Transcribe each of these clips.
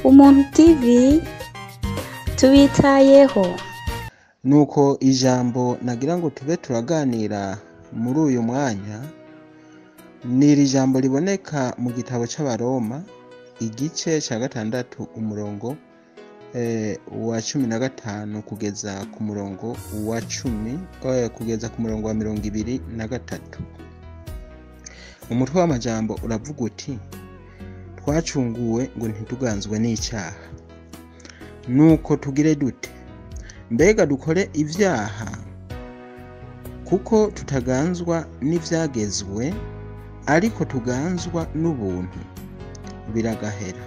Umuntu TV tubitayeho. Nuko ijambo nagira ngo tube turaganira muri uyu mwanya ni iri jambo riboneka mu gitabo c'Abaroma igice ca 6 umurongo wa 15 kugeza ku murongo wa 10 kugeza ku murongo wa 23. Umutwe w'amajambo uravuga uti twacunguwe ngo ntituganzwe n'icyaha. Nuko tugire dute? Mbega dukore ibyaha kuko tutaganzwa n'ivyagezwe, ariko tuganzwa n'ubuntu? Biragahera.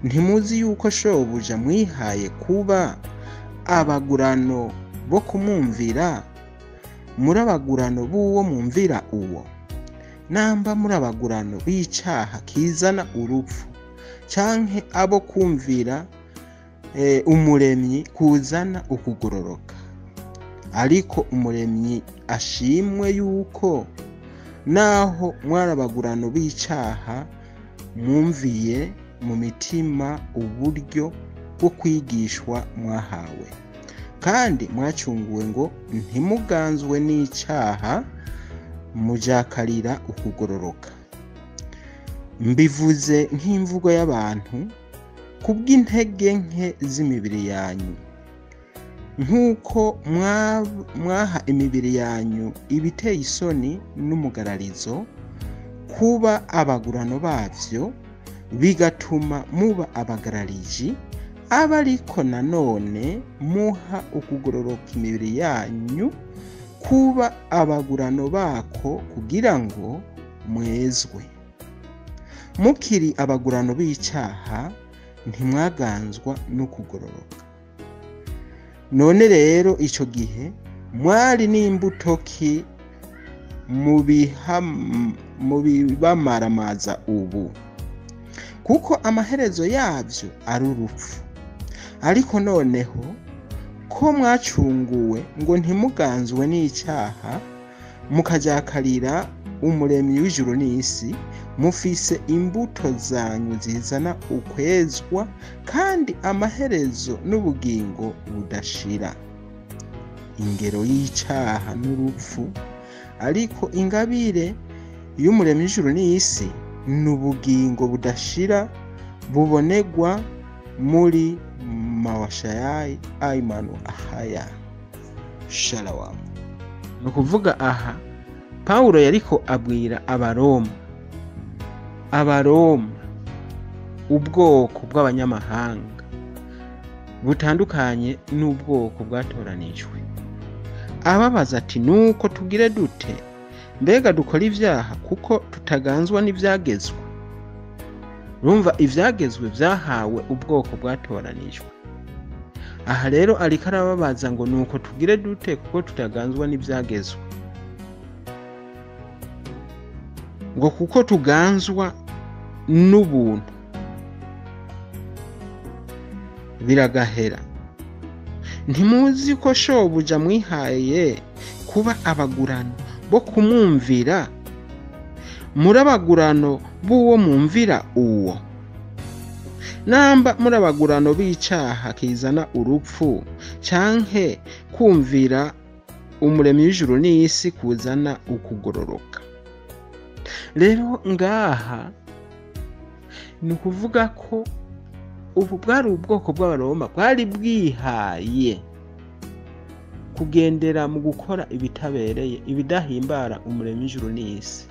Ntimuzi yuko shobuja mwihaye kuba abagurano bo kumwumvira? Muri abagurano b'uwo mwumvira uwo? Namba muri abagurano b'icaha kizana urupfu, canke abo kumvira umuremyi kuzana ukugororoka? Ariko umuremyi ashimwe yuko naho mwarabagurano b'icaha mwumviye mu mitima uburyo bwo kwigishwa mwahawe, kandi mwacunguwe ngo ntimuganzwe n'icaha, mujakarira ukugororoka. Mbivuze nk'imvugo y'abantu kubw'intege nke z'imibiri yanyu. Nk'uko mwaha imibiri yanyu ibiteye isoni n'umugararizo kuba abagurano bavyo, bigatuma muba abagarariji, aba ariko nanone muha ukugororoka imibiri yanyu kuba abagurano bako, kugira ngo mwezwe. Mukiri abagurano b'icaha ntimwaganzwa n'ukugororoka. None rero ico gihe mwari n'imbuto ki mu bibamaramaza ubu? Kuko amaherezo yavyo ari urupfu. Ariko noneho ko mwacunguwe ngo ntimuganzwe n'icyaha, mukajakarira umuremyi w'ijuru n'isi, mufise imbuto zanyu zizana ukwezwa, kandi amaherezo n'ubugingo budashira. Ingero y'icaha n'urupfu, ariko ingabire y'umuremyi w'ijuru n'isi n'ubugingo budashira bubonegwa muri Mawashayai Aimanu Ahaya. Shalom. Ni ukuvuga aha Paulo yariko abwira Abaroma, Abaroma ubwoko bw'abanyamahanga butandukanye n'ubwoko bwatoranijwe, ababaza ati nuko tugire dute? Mbega dukora ibyaha kuko tutaganzwa n'ivyagezwe? Urumva ivyagezwe vyahawe ubwoko bwatoranijwe. Aha rero ariko arababaza ngo nuko tugire dute kuko tutaganzwa n'ivyagezwe, ngo kuko tuganzwa n'ubuntu. Biragahera. Ntimuzi ko shobuja mwihaye kuba abagurano bo kumwumvira? Muri abagurano b'uwo mwumvira uwo? Namba muri abagurano b'icaha kizana urupfu, canke kumvira umuremyi w'ijuru n'isi kuzana ukugororoka? Rero ngaha ni ukuvuga ko ubu bwari ubwoko bw'Abaroma bwari bwihaye kugendera mu gukora ibitabereye, ibidahimbara umuremyi w'ijuru n'isi.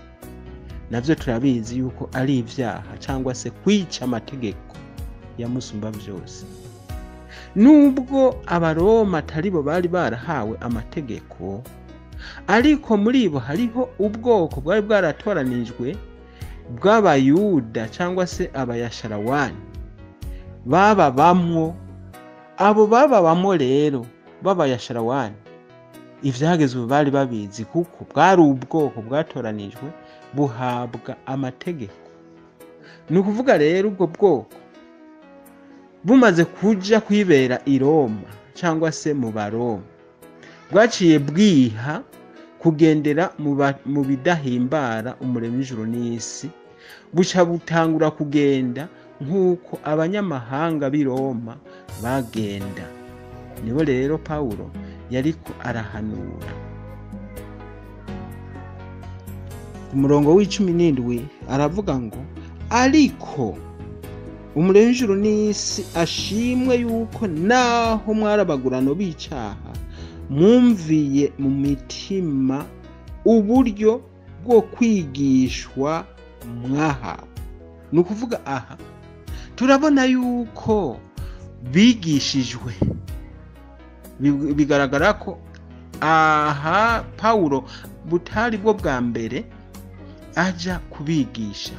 Navyo turabizi yuko ari ivyaha cyangwa se kwica amategeko ya Musumba vyose. Nubwo Abaroma atari bo bari barahawe amategeko, ariko muri bo hariho ubwoko bwari bwaratoranijwe bw'Abayuda cyangwa se Abayasharawani baba bamwo. Abo baba bamwo rero b'Abayasharawani ivyagezwe bari babizi, kuko bwari ubwoko bwatoranijwe buhabwa amategeko. Ni ukuvuga rero ubwo bwoko bumaze kuja kwibera i Roma cyangwa se mu Baroma, bwaciye bwiha kugendera mu bidahimbara umuremyi w'ijuru n'isi, buca butangura kugenda nk'uko abanyamahanga b'i Roma bagenda. Nibo rero Pawulo yariko arahanura. Ku murongo w'17 aravuga ngo ariko umuremyi w'ijuru n'isi ashimwe yuko naho mwarabagurano b'icaha mwumviye mu mitima uburyo bwo kwigishwa mwahawe. Ni ukuvuga aha turabona yuko bigishijwe, bigaragara ko aha Pawulo butari bwo bwa mbere aja kubigisha,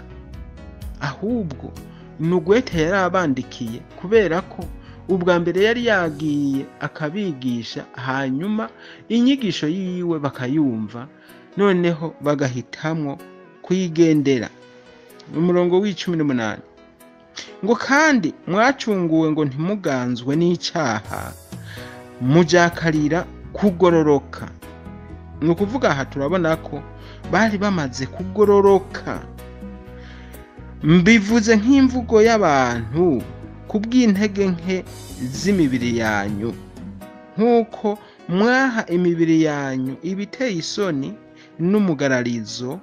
ahubwo nugwete yari abandikiye, kubera ko ubwa mbere yari yagiye akabigisha, hanyuma inyigisho yiwe bakayumva, noneho bagahitamwo kuyigendera. Umurongo w'18 ngo kandi mwacunguwe ngo ntimuganzwe n'icaha, mujakarira kugororoka. Ni ukuvuga aha turabona ko bari bamaze kugororoka. Mbivuze nk'imvugo y'abantu kubw'intege nke z'imibiri yanyu, nk'uko mwaha imibiri yanyu ibiteye isoni n'umugararizo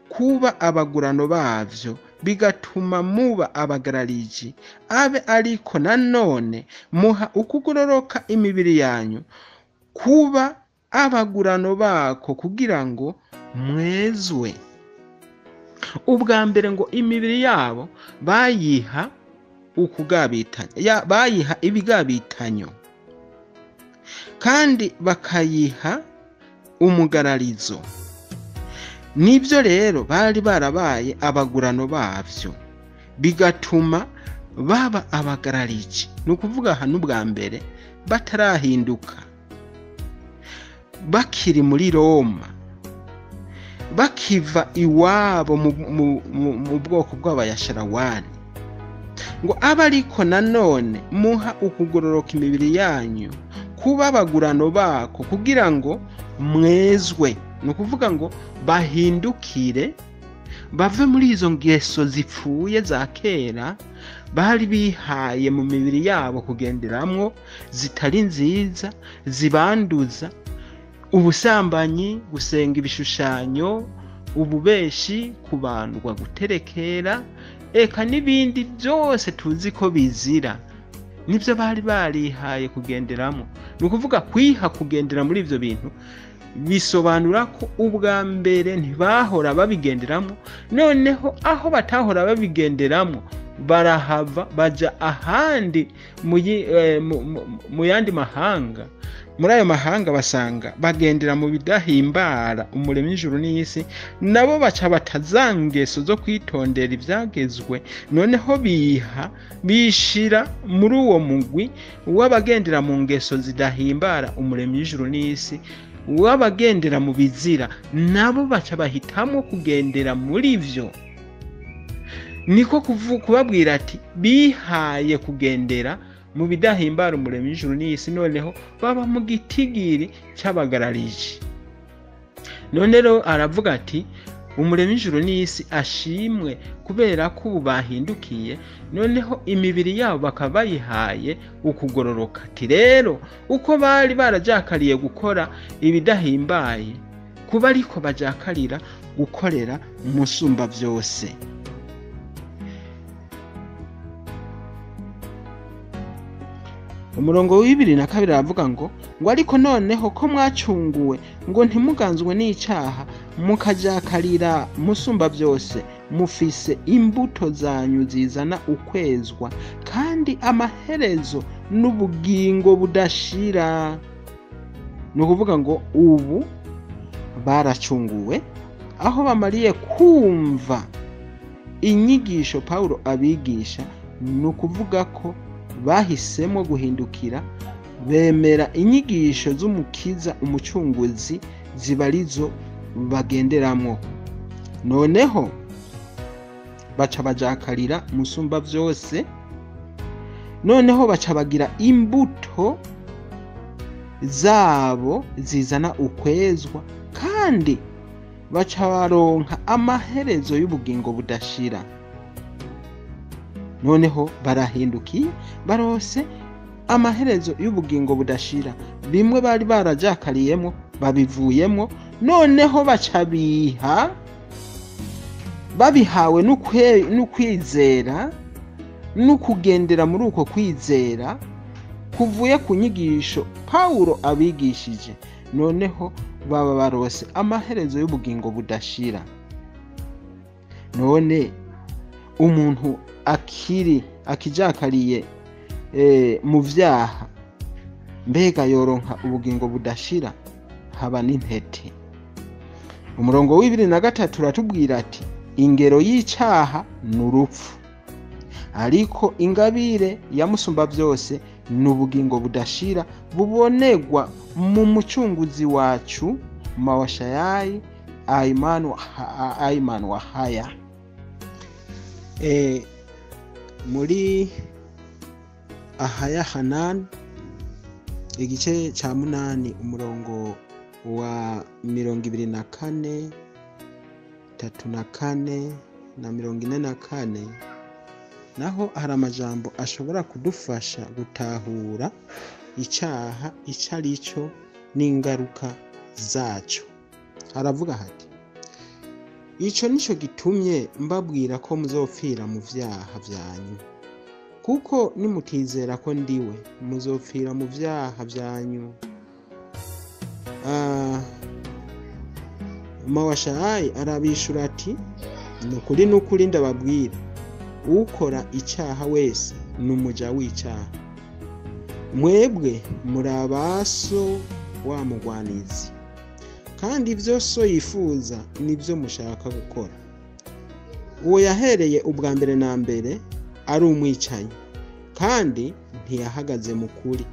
kuba abagurano bavyo, bigatuma muba abagarariji, abe ariko nanone muha ukugororoka imibiri yanyu kuba abagurano bako, kugira ngo mwezwe. Ubwa mbere ngo imibiri yabo bayiha ukugabitanya, bayiha ibigabitanyo, kandi bakayiha umugararizo. Nibyo rero bari barabaye abagurano bavyo, bigatuma baba abagarariji. Ni ukuvuga aha n'ubwa mbere batarahinduka, bakiri muri Roma, bakiva iwabo mu bwoko bw'abayasharawani. Ngo abe ariko nanone muha ukugororoka imibiri yanyu kuba abagurano bako, kugira ngo mwezwe. Ni ukuvuga ngo bahindukire bave muri izo ngeso zipfuye za kera bari bihaye mu mibiri yabo kugenderamwo, zitari nziza, zibanduza: ubusambanyi, gusenga ibishushanyo, ububeshi, kubandwa, guterekera, eka n'ibindi byose tuzi ko bizira. Nibyo bari barihaye kugenderamo. Ni ukuvuga kwiha kugendera muri ibyo bintu bisobanura ko ubwa mbere ntibahora babigenderamo, noneho aho batahora babigenderamo barahava baja ahandi mu yandi mahanga. Muri ayo mahanga basanga bagendera mu bidahimbara umuremyi w'ijuru n'isi, nabo baca batazangeso zo kwitondera ibyagezwe, noneho biha bishira muri uwo mugwi w'abagendera mu ngeso zidahimbara umuremyi w'ijuru n'isi, w'abagendera mu bizira, nabo baca bahitamo kugendera muri vyo. Niko kubabwira ati bihaye kugendera mu bidahimbara umuremyi w'ijuru n'isi, noneho baba mu gitigiri cy'abagarariji. None rero aravuga ati umuremyi w'ijuru n'isi ashimwe kubera ko ubu bahindukiye, noneho imibiri yabo bakaba bayihaye ukugororoka. Ati rero uko bari barajakariye gukora ibidahimbaye, kuba ariko bajakarira gukorera umusumba byose. Umurongo w'22 aravuga ngo ariko noneho ko mwacunguwe ngo ntimuganzwe n'icaha, mukajakarira musumba byose, mufise imbuto zanyu zizana ukwezwa, kandi amaherezo n'ubugingo budashira. Ni ukuvuga ngo ubu baracunguwe, aho bamariye kumva inyigisho Pawulo abigisha, ni ukuvuga ko bahisemo guhindukira, bemera inyigisho z'umukiza umucunguzi zibarizo bagenderamo. Noneho baca bajakarira musumba byose, noneho baca bagira imbuto zabo zizana ukwezwa, kandi baca baronka amaherezo y'ubugingo budashira. Noneho barahindukiye, barose amaherezo y'ubugingo budashira. Bimwe bari barajakariyemo babivuyemo, noneho baca biha, babihawe n'ukwizera n'ukugendera muri uko kwizera kuvuye ku nyigisho Pawulo abigishije. Noneho baba barose amaherezo y'ubugingo budashira. None umuntu akiri akijakariye mu vyaha, mbega yoronka ubugingo budashira? Haba n'intete. Umurongo w'ibiri na gatatu uratubwira ati ingero y'icaha ni urupfu, ariko ingabire ya musumba byose ni ubugingo budashira bubonegwa mu mucunguzi wacu Mawashayayi Ayimanu Wahaya. Muri Ahaya Hanan igice ca 8 umurongo wa 24, 34 na 44, naho hari amajambo ashobora kudufasha gutahura icaha ico arico n'ingaruka zaco. Aravuga ati ico nico gitumye mbabwira ko muzopfira mu vyaha vyanyu, kuko nimutizera ko ndiwe muzopfira mu vyaha vyanyu. Mawashayi arabishura ati nukuri nukuri ndababwira, ukora icaha wese numuja w'icaha. Mwebwe muri abaso wa mugwanizi, kandi ivyo so yifuza nivyo mushaka gukora. Uwo yahereye ubwa mbere na mbere ari umwicanyi, kandi ntiyahagaze mu kuri,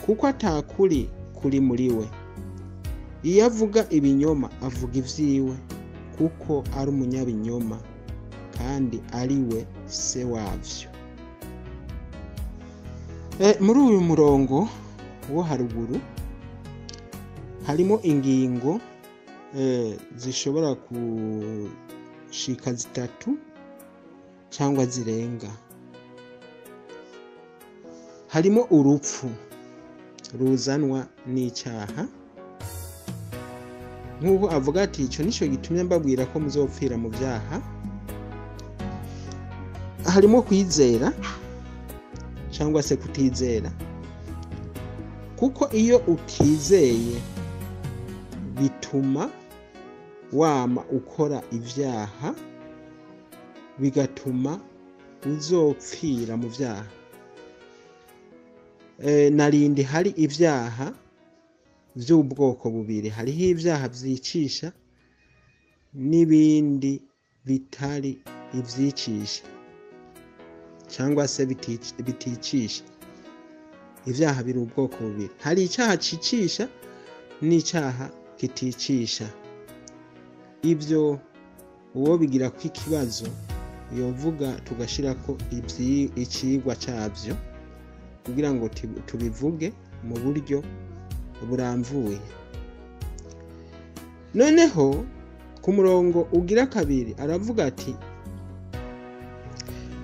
kuko atakuri kuri muri we. Iyo avuga ibinyoma avuga ivyiwe, kuko ari umunyabinyoma kandi ari we se wavyo. Muri uyu murongo wo haruguru harimo ingingo zishobora gushika 3 cyangwa zirenga. Harimo urupfu ruzanwa n'icyaha, nk'uko avuga ati ico nico gitumye mbabwira ko muzopfira mu byaha. Harimo kwizera cyangwa se kutizera, kuko iyo utizeye bituma wama ukora ivyaha, bigatuma uzopfira mu vyaha. Narindi hari ivyaha vy'ubwoko bubiri, hariho ivyaha vyicisha n'ibindi bitari ivyicisha cyangwa se biticisha. Ivyaha biri ubwoko bubiri, hari icaha cicisha n'icaha kiticisha. Ivyo uwo bigira ko ikibazo yovuga tugashirako icigwa cavyo kugira ngo tubivuge mu buryo buramvuye. Noneho ku murongo ugira kabiri aravuga ati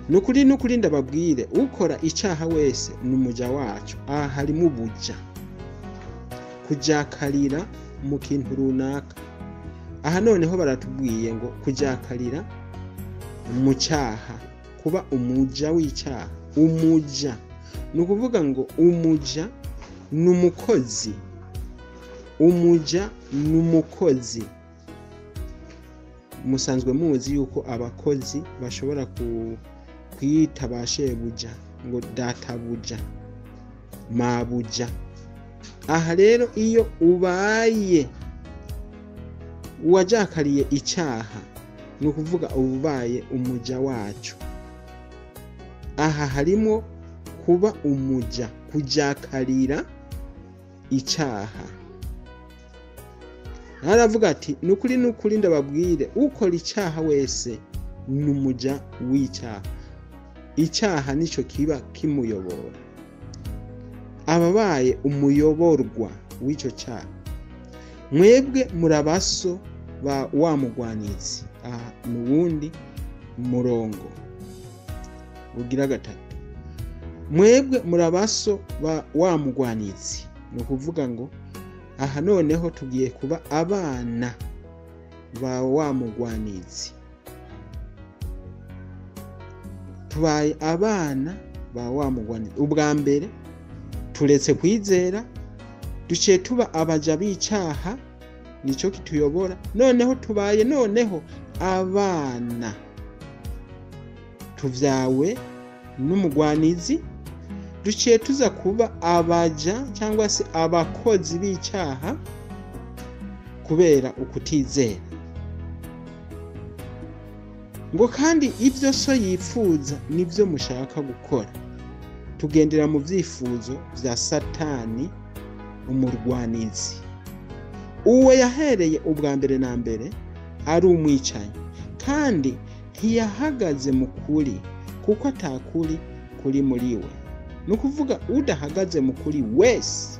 nukuri nukuri ndababwire, ukora icaha wese numuja wacu. Aha harimo ubuja, kujakarira mu kintu runaka. Aha noneho baratubwiye ngo kujakarira mu cyaha, kuba umuja w'icyaha. Umuja ni ukuvuga ngo umuja ni umukozi, umuja ni umukozi. Musanzwe muzi yuko abakozi bashobora kwita ba shebuja ngo databuja, mabuja. Aha rero iyo ubaye uwajakariye icyaha, ni ukuvuga ubaye umuja wacu. Aha harimo kuba umuja, kujakarira icyaha. Aravuga ati nukuri nukuri ndababwire, ukora icyaha wese ni umuja w'icyaha. Icyaha nico kiba kimuyobora, ababaye umuyoborwa w'icyo cyaha. Mwebwe murabaso ba wa mugwanizi. Aha ni uwundi murongo. Ugira gatatu, mwebwe murabaso ba wa mugwanizi. Ni ukuvuga ngo aha noneho tugiye kuba abana ba wa mugwanizi, tubaye abana ba wa mugwanizi. Ubwa mbere turetse kwizera, duciye tuba abaja b'icaha, nico kituyobora. Noneho tubaye noneho abana, tuvyawe n'umugwanizi, duciye tuza kuba abaja cyangwa se abakozi b'icaha kubera ukutizera. Ngo kandi ibyo so yifuza nibyo mushaka gukora. Tugendera mu byifuzo bya Satani umurwanizi. Uwo yahereye ubwa mbere na mbere ari umwicanyi, kandi ntiyahagaze mu kuri kuko atakuri kuri muri we. Ni ukuvuga udahagaze mu kuri wese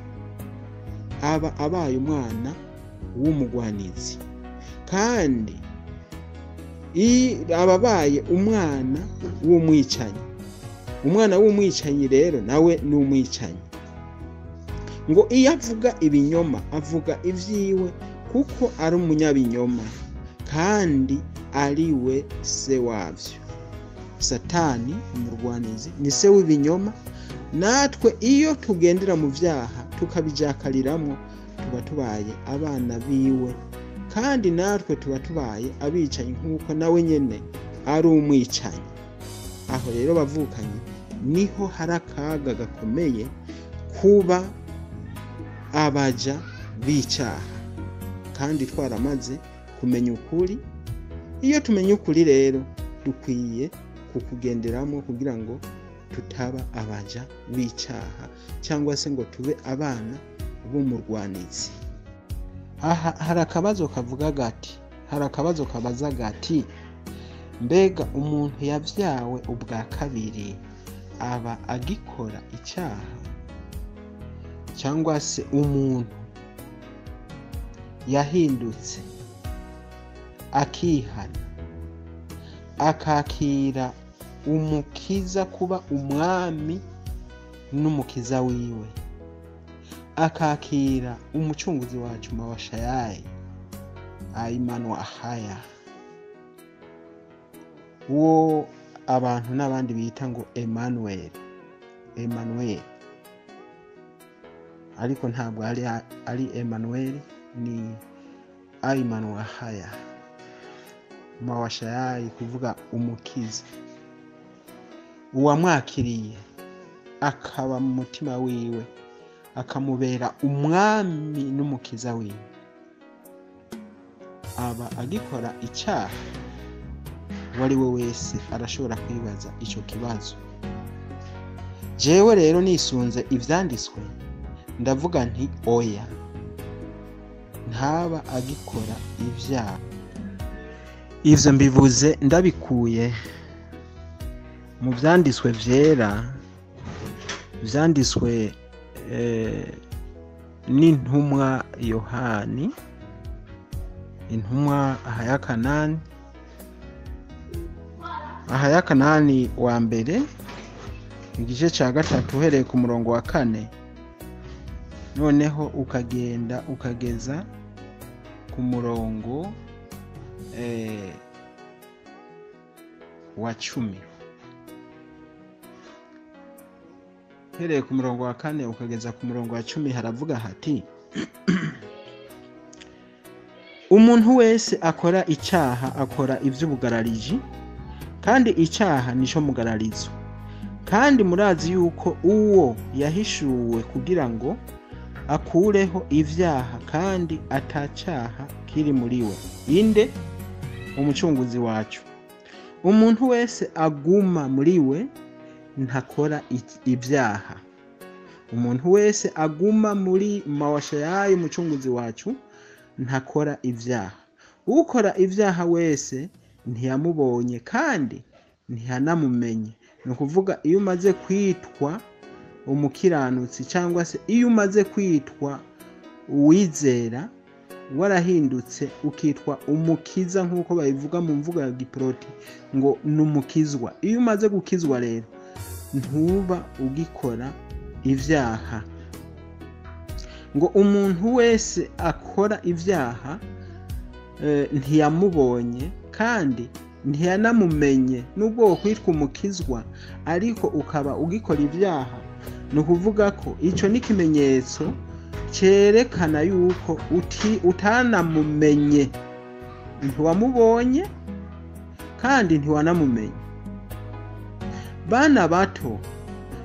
aba abaye umwana w'umugwanizi, kandi aba abaye umwana w'umwicanyi. Umwana w'umwicanyi rero nawe ni umwicanyi. Ngo iyo avuga ibinyoma avuga ivyiwe kuko ari umunyabinyoma, kandi ari we se wavyo. Satani umurwanizi ni se w'ibinyoma. Natwe iyo tugendera mu vyaha tukabijakariramwo, tuba tubaye abana biwe, kandi natwe tuba tubaye abicanyi nk'uko nawe nyene ari umwicanyi. Aho rero bavukanye niho hari akaga gakomeye kuba abaja b'icaha, kandi twaramaze kumenya ukuri. Iyo tumenye ukuri rero dukwiye kukugenderamo kugira ngo tutaba abaja b'icaha cyangwa se ngo tube abana b'umurwanizi. Aha hari akabazo kavuga gati, hari akabazo kabaza gati: mbega umuntu yavyawe ubwa kabiri aba agikora icyaha? Cyangwa se umuntu yahindutse akihana akakira umukiza kuba umwami n'umukiza wiwe, akakira umucunguzi wacu Mawashayaye Aimanwa Ahaya, uwo abantu n'abandi bita ngo Emmanuel, Emmanuel, ariko ntabwo ari Emmanuel, ni Aimanwa Ahaya Mawashayaye, kuvuga umukiza. Uwamwakiriye akaba mu mutima wiwe, akamubera umwami n'umukiza wiwe, aba agikora icyaha? Uwo ari we wese arashobora kwibaza icyo kibazo. Jewe rero nisunze ivyanditswe ndavuga nti oya, ntaba agikora ibyaha. Ivyo mbivuze ndabikuye mu vyanditswe vyera, vyanditswe n'intumwa Yohani, intumwa Ahayakanani, Ahayakanani wa mbere, igice ca 3 uhereye ku murongo wa 4, noneho ukagenda ukageza ku murongo wa 10. Uhereye ku murongo wa 4 ukageza ku murongo wa 10, haravuga hati: umuntu wese akora icyaha akora ivy'ubugarariji, kandi icyaha nico mugararizo. Kandi murazi yuko uwo yahishuwe kugira ngo akureho ivyaha, kandi atacaha kiri muri we. Inde? Umucunguzi wacu. Umuntu wese aguma muri we ntakora ibyaha. Umuntu wese aguma muri Mawashayaye umucunguzi wacu ntakora ibyaha. Ukora ibyaha wese ntiyamubonye kandi ntiyanamumenye. Ni ukuvuga iyo umaze kwitwa umukiranutsi cyangwa se iyo umaze kwitwa uwizera, warahindutse ukitwa umukiza nk'uko babivuga mu mvugo ya giproti ngo ni umukizwa. Iyo umaze gukizwa rero ntuba ugikora ivyaha. Ngo umuntu wese akora ivyaha ntiyamubonye kandi ntiyanamumenye. Nubwo wokwitwa umukizwa ariko ukaba ugikora ivyaha, ni ukuvuga ko ico ni ikimenyetso cyerekana yuko utanamumenye, ntiwamubonye kandi ntiwanamumenye. Bana bato,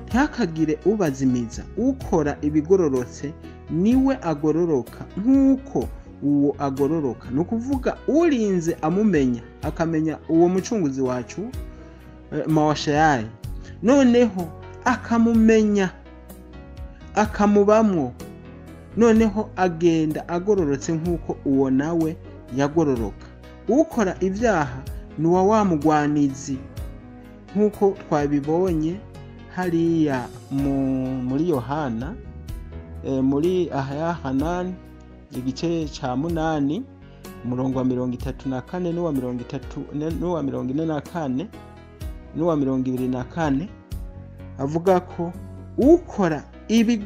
ntihakagire ubazimiza. Ukora ibigororotse niwe agororoka nk'uko uwo agororoka. Ni ukuvuga urinze amumenya, akamenya uwo mucunguzi wacu Mawashayayi, noneho akamumenya akamubamwo, noneho agenda agororotse nk'uko uwo nawe yagororoka. Ukora ibyaha ni uwa wa mugwanizi, nk'uko twabibonye hariya muri Yohana, muri Ahayahanani igice ca 8 umurongo wa 34 n'uwa 30 n'uwa 44 n'uwa 24, avuga ko ukora ibi,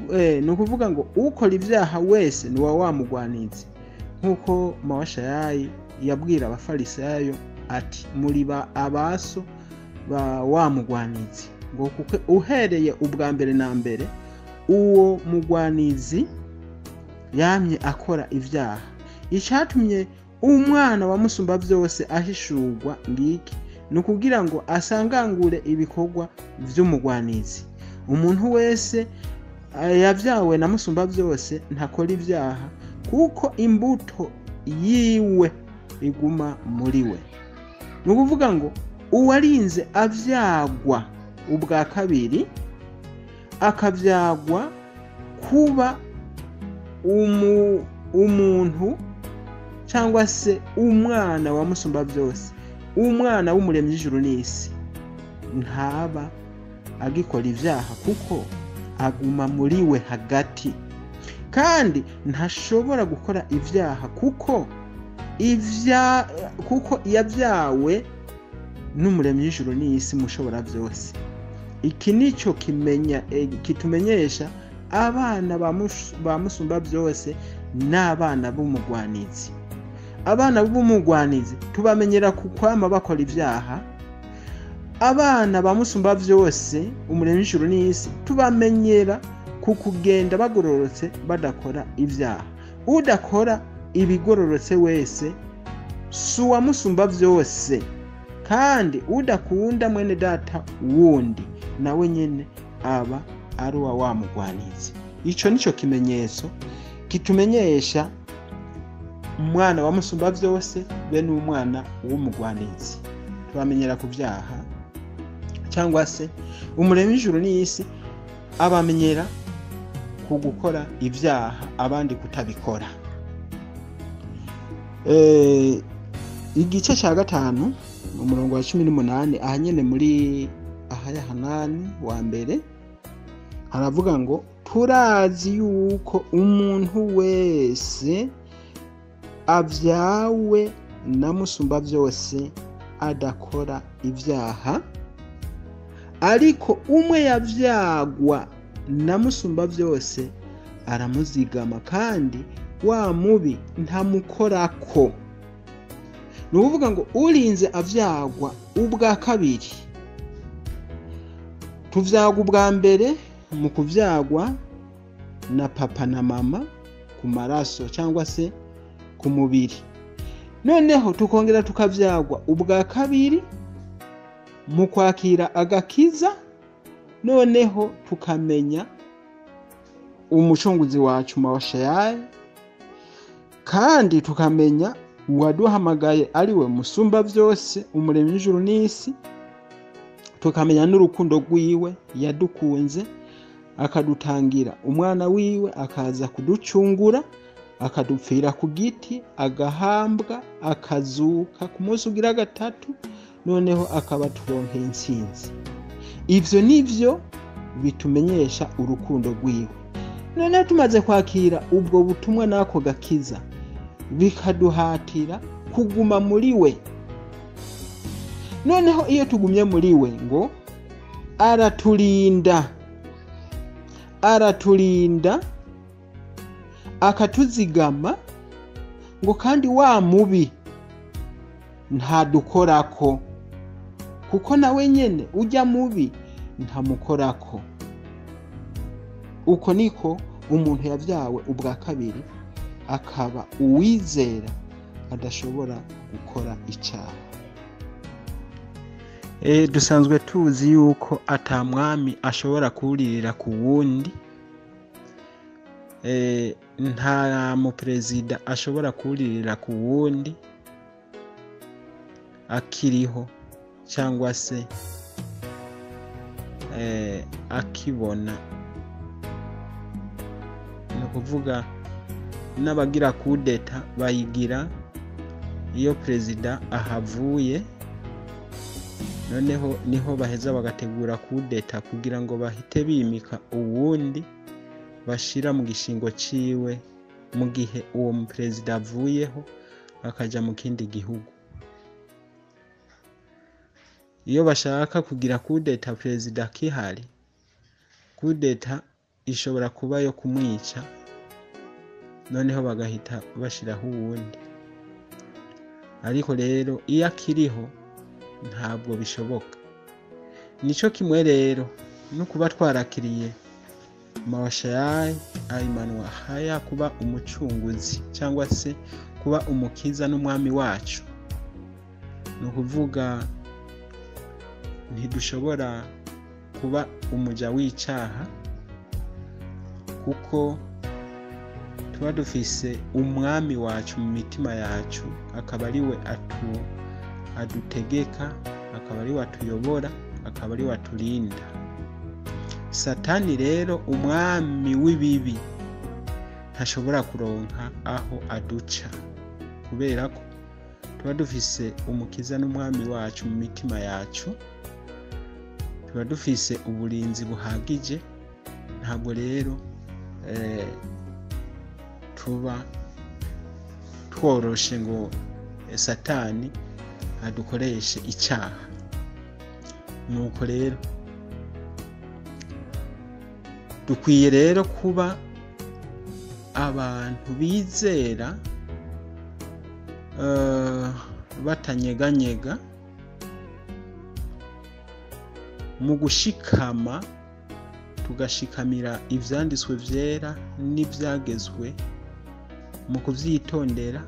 ni ukuvuga ngo ukora ibyaha wese ni uwa wa mugwanizi, nk'uko Mawashayayi yabwira abafarisayo ati muri ba abaso ba wa mugwanizi, ngo kuko uhereye ubwa mbere na mbere uwo mugwanizi yamye akora ibyaha. Icatumye umwana wa musumba byose ahishurwa ngiki, ni ukugira ngo asangangure ibikorwa vy'umugwanizi. Umuntu wese yavyawe na musumba byose ntakora ibyaha, kuko imbuto yiwe iguma muri we. Ni ukuvuga ngo uwarinze avyagwa ubwa kabiri, akavyagwa kuba umuntu cyangwa se umwana wa musumba byose, umwana w'umuremyi ijuru n'isi, ntaba agikora ibyaha kuko aguma muri we hagati, kandi ntashobora gukora ibyaha kuko yabyawe n'umuremyi ijuru n'isi mushobora byose. Iki nico kitumenyesha abana ba musumba byose n'abana b'umugwanizi. Abana b'umugwanizi tubamenyera ku kwama bakora ibyaha. Abana ba musumba byose umuremyi ijuru n'isi tubamenyera ku kugenda bagororotse badakora ibyaha. Udakora ibigororotse wese si uwa musumba byose, kandi udakunda mwene data wundi nawe nyene aba ari uwa wa mugwanizi. Ico nico kimenyetso kitumenyesha umwana wa musumba byose be n'umwana w'umugwanizi. Tubamenyera ku byaha, cyangwa se umuremyi ijuru n'isi abamenyera ku gukora ibyaha abandi kutabikora. Igice cya 5 umurongo wa 18, aha nyene muri Ahayahanani wa mbere, haravuga ngo turazi yuko umuntu wese avyawe na musumba byose adakora ibyaha, ariko umwe yavyagwa na musumba byose aramuzigama, kandi wa mubi ntamukorako. Ni ukuvuga ngo urinze avyagwa ubwa kabiri. Tuvyagwa ubwa mbere mu kuvyagwa na papa na mama ku maraso cyangwa se ku mubiri, noneho tukongera tukavyagwa ubwa kabiri mu kwakira agakiza, noneho tukamenya umucunguzi wacu Mawashayayi, kandi tukamenya uwaduhamagaye ari we musumba byose umuremyi ijuru n'isi, tukamenya n'urukundo rwiwe yadukunze akadutangira umwana wiwe akaza kuducungura, akadupfira ku giti, agahambwa, akazuka ku munsi ugira gatatu, noneho akaba turonkeye intsinzi. Ivyo nivyo bitumenyesha urukundo rwiwe. Noneho tumaze kwakira ubwo butumwa n'ako gakiza, Bikaduhatira kuguma muri we. Noneho iyo tugumye muri we, ngo araturinda, araturinda akatuzigama, ngo kandi wa mubi ntadukorako, kuko nawe nyene ujya mubi ntamukorako. Uko niko umuntu yavyawe ubwa kabiri akaba uwizera adashobora gukora icaha. Dusanzwe tuzi yuko ata mwami ashobora kuririra ku wundi, nta muperezida ashobora kuririra ku wundi akiriho cyangwa se akibona. Ni ukuvuga n'abagira kudeta bayigira iyo perezida ahavuye, noneho niho baheza bagategura kudeta kugira ngo bahite bimika uwundi bashira mu gishingo ciwe mu gihe uwo muperezida avuyeho akaja mu kindi gihugu. Iyo bashaka kugira kudeta perezida akihari, kudeta ishobora kuba yo kumwica, noneho bagahita bashiraho uwundi. Ariko rero iyo akiriho ntabwo bishoboka. Nico kimwe rero no kuba twarakiriye Mawashayi Aimanwa Haya kuba umucunguzi cyangwa se kuba umukiza n'umwami wacu. Ni ukuvuga ntidushobora kuba umuja w'icaha, kuko tuba dufise umwami wacu mu mitima yacu, akaba ari we adutegeka, akaba ari we atuyobora, akaba ari we aturinda. Satani rero umwami w'ibibi ntashobora kuronka aho aduca, kubera ko tuba dufise umukiza n'umwami wacu mu mitima yacu, tuba dufise uburinzi buhagije. Ntabwo rero tuba tworoshe ngo Satani adukoreshe icyaha. Nuko rero dukwiye rero kuba abantu bizera batanyeganyega mu gushikama, tugashikamira ivyanditswe vyera n'ivyagezwe mu kuvyitondera,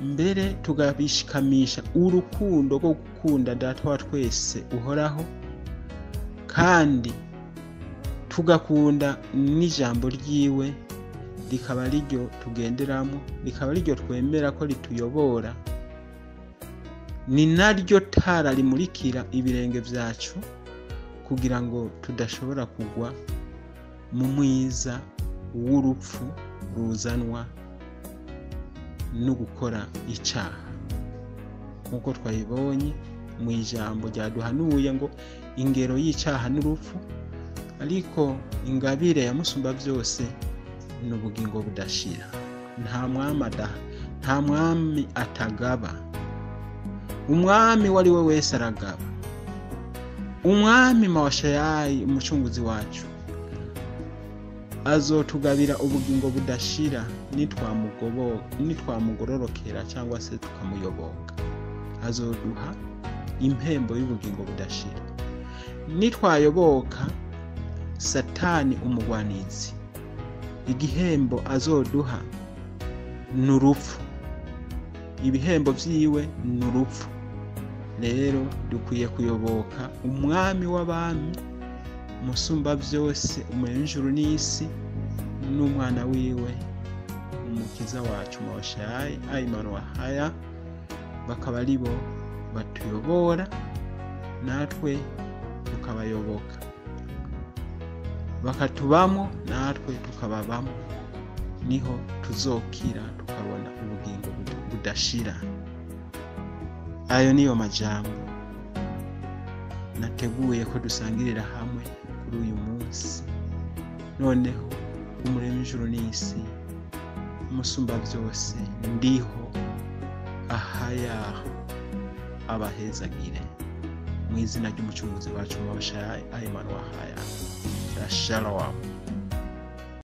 mbere tugabishikamisha urukundo rwo gukunda Data wa twese uhoraho, kandi tugakunda n'ijambo ryiwe, rikaba riryo tugenderamo, rikaba riryo twemera ko rituyobora, ni naryo tara rimurikira ibirenge vyacu kugira ngo tudashobora kugwa mu mwiza w'urupfu ruzanwa no gukora icaha. Nkuko twayibonye mu ijambo ryaduhanuye ngo ingero y'icaha n'urupfu, ariko ingabire ya musumba byose ni ubugingo budashira. Nta mwami adaha, nta mwami atagaba. Umwami wari we wese aragaba. Umwami Mawashayi umucunguzi wacu azotugabira ubugingo budashira nitwamugororokera cyangwa se tukamuyoboka. Azoduha impembo y'ubugingo budashira. Nitwayoboka Satani umugwanizi, igihembo azoduha n'urupfu. Ibihembo vyiwe n'urupfu. Rero dukwiye kuyoboka umwami w'abami, musumba byose, umuremyi w'ijuru n'isi, n'umwana wiwe umukiza wacu Mawashayi Aimanwa Haya, bakaba aribo batuyobora natwe tukabayoboka, bakatubamo natwe tukababamo, niho tuzokira tukabona ubugingo budashira. Ayo niyo majambo nateguye ko dusangirira hamwe kuri uyu munsi. Noneho umuremyi w'ijuru n'isi Umusumbavyose ndiho ahayaho abahezagire mu izina ry'umucunguzi wacu Moshe Ayman Wahaya. Shalom.